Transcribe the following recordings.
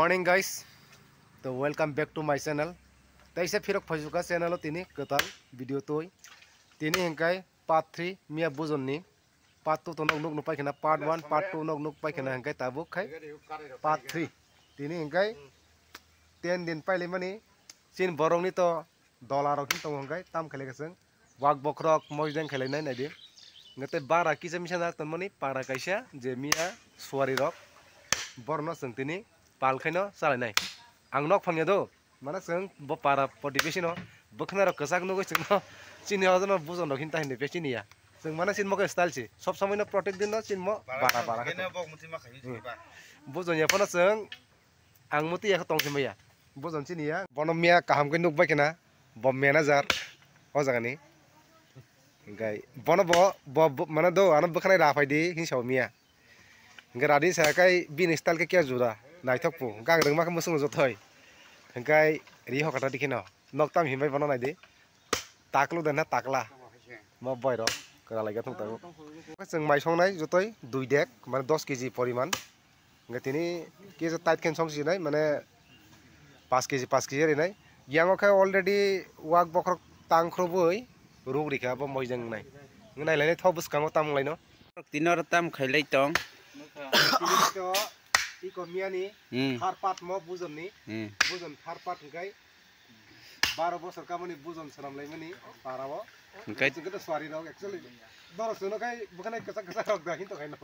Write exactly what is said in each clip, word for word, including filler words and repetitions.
Morning guys, to welcome back to my channel. Taisa phirok phaijukha channel o tini kwtal video twi. Tini hingkai part three miya bujonni, part two to nok nuk nupai khana, part one, part two nok nuk pai khana hingkai tabuk khai part three. Tini hingkai ten din pailai mani chin borokni to dola rok hin tongo hingkai tam khailai ka chwng. Wak bokhorok mojdeng khailai nai naidi. Hingke tei bara kisa misa nak tongmani para kaisa je miya suari rok. Borno chwng tini pal khaino chalai nai. Ang nok phangya do. Mana chwng bo para poti bisino bwkhwnai rok kwchak nugwi chwngno chini ojono bujon rok hinta hinwi pe chini ya. Chwng mana chini mokhe style si. Sob somoi no protek din no chini mo bara bara khe tong. Bujon ya phano chwng Ang muti yakhe tong simaya. Bujon chini ya. Bono miya kaham khe nuk bai khna. Bo manager o jaga ni. Hingkai bono bo, bo, bo, mane do ano bwkhanai ra phai di hin sao miya. Hingke radi sa kai bini style khe kya jura. Naithok pu. Gang rwngma khe musung jotoi. Hingkai ri hokata di kheno. Nok tam himbai bono nai di. Taklo den na takla. Mo boy rok kwralai ga thung tago. Chwng mai songnai jotoi dui dek, mane dos K G poriman. Hingke tini kisa tight khe song sinai, mane pas K G, pas K G rinai. Yango khe already wak bokhorok tang khrubui ruk rikha bo moijang nai. Nai lainai tho bwskango tam laino. Tino tam khailai tong. Iko miyani Hmm. Thar part mo bujonni. Hmm. Bujon thar part hingkai. Baro bosor kamani bujon swnam laimani para o. Hingkai chwng khe to suari rok actually. Doro chwngno khai bwkhanai kwchak kwchak rok da hinto khai no.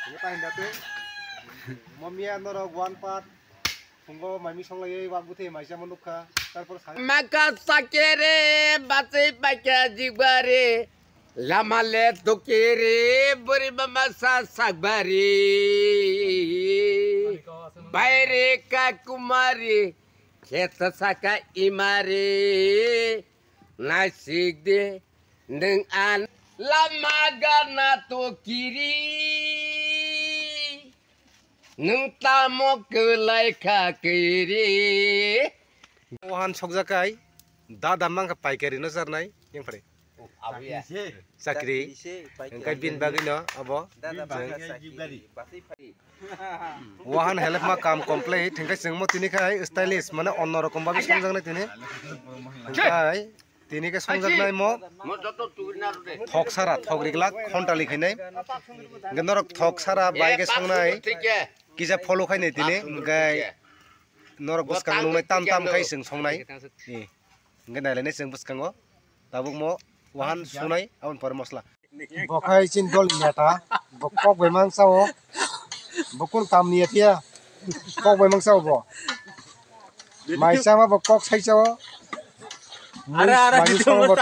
Hingke ta hinda tei. Mo miya norok one part. Phungo maimi songlaiwi wak bwthai maisa mo nukha. Tarpor sa- Maka sakere batai paikha jigbare. Lama le tokere bori mama sa sakbari. Baire ka kumari. Kheta saka imari. Naisik de. Nwng an lama gana to kiri. Nwng tamo kwlai kha kiri. Wahan sokjakai dada mangkha paikari no charnai yang phare. Chakri. Hingkai bin bagwi no abo. Wahan help ma kam complete hingkai chwng mo tini khai stylish mane onno rokom bagwi songjaknai tini. Hingkai Tini ke songjaknai mo thok sara, thok riglak, khontali khainai. Hingke norok thok sara bai ke songnai. Kisa follow khainai tini, hingke norok bwskang nungnai tam tam khai chwng songnai. Hingke nailainai chwng bwskango. Tabuk mo wahan sunai, aboni pore mosla. Bo khai chini dol ni neta, bo kok bai mang sao, bo kung tam ni athia, kok bai mang sao bo. Mai sama bo kok sai sao. Ara, ara, mani sama bo.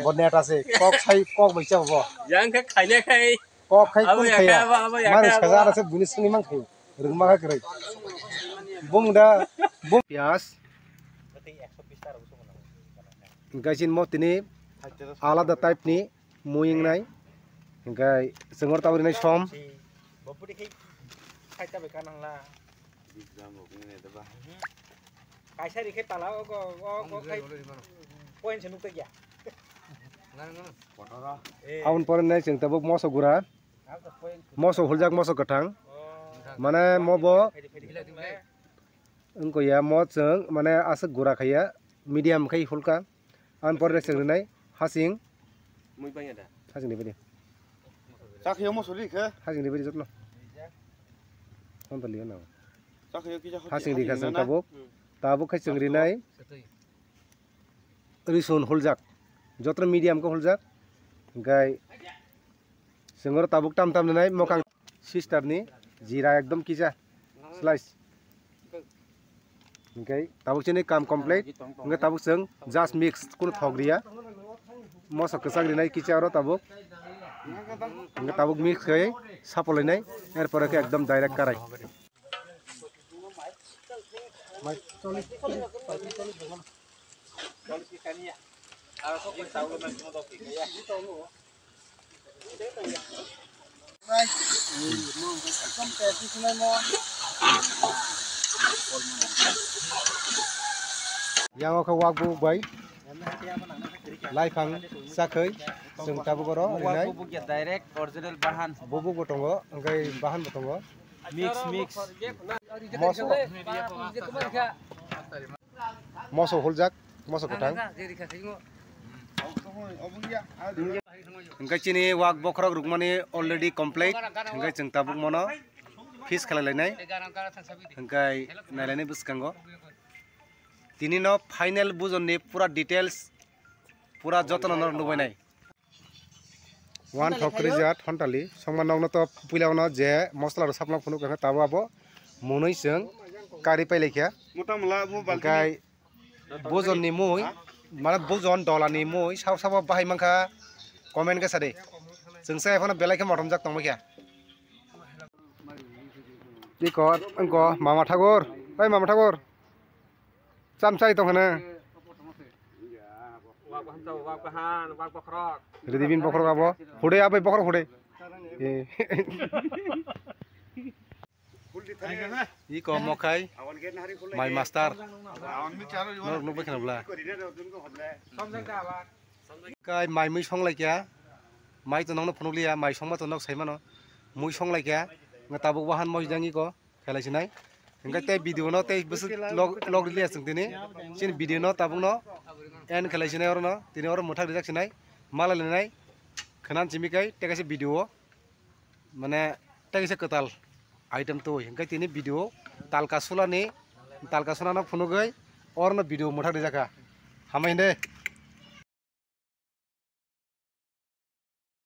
Bo neta se, kok sai, kok bai sao bo. Yang kha khaile khai. Kok khai abo kung ya khai ya. Khai, abo, abo ya khai, abo. Manu saja ara se buni sini mang khai. Rwngma kha kwrwi. Bung da, bung. Piyas. Hingke chini mo tini alada type ni mui wngnai. Hingke chwngno tabuk rinai som. Kaisa rikhe pala o, o, o, o, khai point se nukta gya. Aboni pore nai chwng tabuk moso gura. Moso huljak, moso kwthang. Mane mo bo wngkha ya, mo chwng mane aswk gura khaiya, medium khai hulka. Aboni pore chwng rinai hasing. Mui bangya da. Hasing ni bidi. Chakhiyo moso ri khe. Hasing ni bidi jotno. Hon to liyo na. Chakhiyo kisa hoti hasing ri kha hasing chwng na. Tabuk. Hmm. Tabuk khai chwng rinai. Risun huljak, jotro medium khe huljak, hingke chwng oro tabuk tam tam nai mokang sister ni jira ekdom kisa slice, hingke tabuk chini kam complete, hingke tabuk chwng just mix, kunu thok riya, moso kwchak rinai kisa oro tabuk, hingke tabuk mix khai sapolai nai, er pore khe ekdom direct karai. Yang o khe wak buk bai laifang chakhwi chwng tabuk oro rinai. Wak buk ya direct original bahan. Bubuk bo tongo, hingke bahan bo tongo. Mix, mix. Moso. Moso huljak, moso kwthang. Hwnkhe chini wak bokhorok rwkmani already complete. Hwnkhe chwng tabuk mono feast khlai lainai. Hwnkhe nailainai bwskango. Tini no final bujonni pura details, pura jotono no nubainai. One thok krijat hontali songma nokno to puila ono je mosla rok sapna phunuk kha tabo abo munui chwng kari pailai kha. Motamla bo balkani. Hwnkhe bujon ni mui, mane bujon dola ni mui, sabo sabo bahai mankha, comment khe sadi. Chwng sai phano belai khe motom jak tongma khe. Iko, iko, Mama Thakur, oi Mama Thakur. Cham chai tong hana. Wak bahan chao, wak bahan, wak bokhorok. Ridi bin bokhorok abo. Hude abai bokhorok hude. Eh. Iko mokhai. Mai master. Nok nuk bekna bla. Kai mai mui song lai kya. Mai to nokno phunuk liya, mai songma to nok sai mano. Mui song lai kya. Nga tabuk wahan moj dang iko. Khelai sinai. Hingke tei video no tei bwswk log, log rili aswng tini. Chini video no tabuk no end khelai sinai oro no. Tini oro mwthak rijak sinai. Malai linai. Khwnan simi kai tei kaisa video o. Mane tei kaisa kwtal item twi. Hingke tini video talka sulani, talka suna no phunugwi oro no video mwthak rijak kha. Hamai hinde.